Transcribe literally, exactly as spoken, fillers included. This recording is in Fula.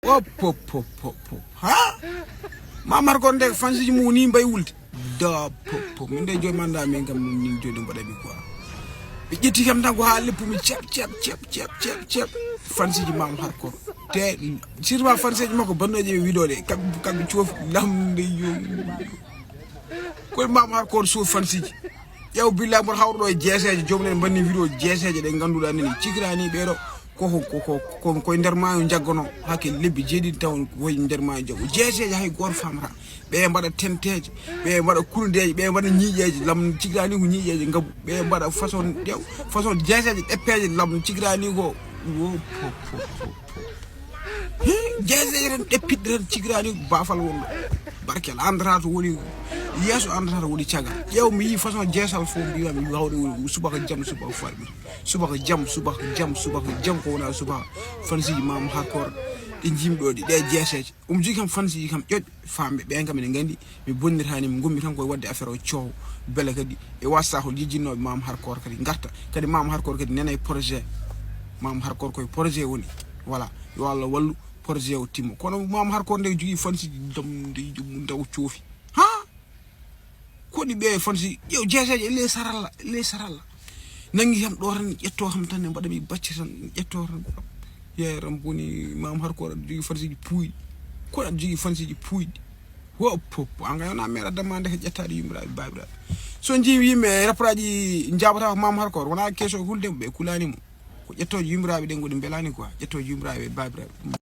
Hop, hop, hop, hop, hop. Ha? Mame Hardcore nde fansiji mum ni mbayi wulde. Da, hop, hop. Min de joyi manda min kam min joyi ɗum mbaɗa mi quoi. Ɓe ƴetti kam tan ko ha leppu mi cep, cep, cep, cep, cep, cep. Fansiji Mame Hardcore. Te, surtout fansiji makko bannoje ɓe wiɗo de. Kam, kam coofi lamde yo. Koye Mame Hardcore soofi fansiji. Ƴeew billahi mboɗo hawruɗo e jeeseeje, joomum en mbanni vidéo jeeseeje ɗe ngannduɗaa nani cikiraani ɓeeɗo. Koko, koko, ko, koye nder maayo jaggono, hakke lebbi jeeɗiɗi taw woy nder maayo jaggo. Jeeseeje hay gooto famata. Ɓe mbaɗa tenteeje, ɓe mbaɗa kurundeeje, ɓe mbaɗa ñiiƴeeje, lam cikiraani ko ñiiƴeeje ngabu. Ɓe mbaɗa façon ƴeew, façon jeeseeje ɗeppeeje, lam cikiraani ko. Wo, po, po, po, po. Hi, jeeseeje tan ɗeppiɗɗe tan cikiraani ko baafal wonɗo. Barkeel anndata to woni, yeeso anndata to woni caggal. Ƴeew mi yii façon jeesal fof mbiyami hawre woni subaka jam, subaka farɓe. Subaka jam, subaka jam, subaka jam ko wona subaka. Fansiji Mame Hardcore ɗi jimɗo ɗi, ɗe jeeseeje. Omo jogii kam fansiji kam ƴoƴ famɓe ɓen kam ene nganndi mi bonnirani mi gommi tan koye wadde affaire o coow. Beele kadi e wasa ko jejjinnooɓe Mame Hardcore kadi ngarta. Kadi Mame Hardcore kadi nena e projet. Mame Hardcore koye projet woni. Voilà. Yo Allah wallu projet o timmo. Kono Mame Hardcore nde jogii fansiji dam nde jom ndaw coofi. Ha? Koni ɓe fansi ƴeew jeeseeje e ley saralla, e ley saralla. Nangi kam ɗo tan, ƴetto kam tan, ne mbaɗa mi bacce tan, ƴetto tan. Yeeram boni Mame Hardcore aɗa jogii fansiji puuyɗi. Kono aɗa jogii fansiji puuyɗi. Wo, pop, an kay wona meeɗa damma nde ko ƴettaade yummiraaɓe, baabiraaɓe. So njii yimɓe e rapperaji njaabata ko Mame Hardcore, wona keso hulde ɓe kulani mo. Ko ƴettooje yummiraaɓe ɗen ngoni mbelani quoi, ƴettooje yummiraaɓe e baabiraaɓe.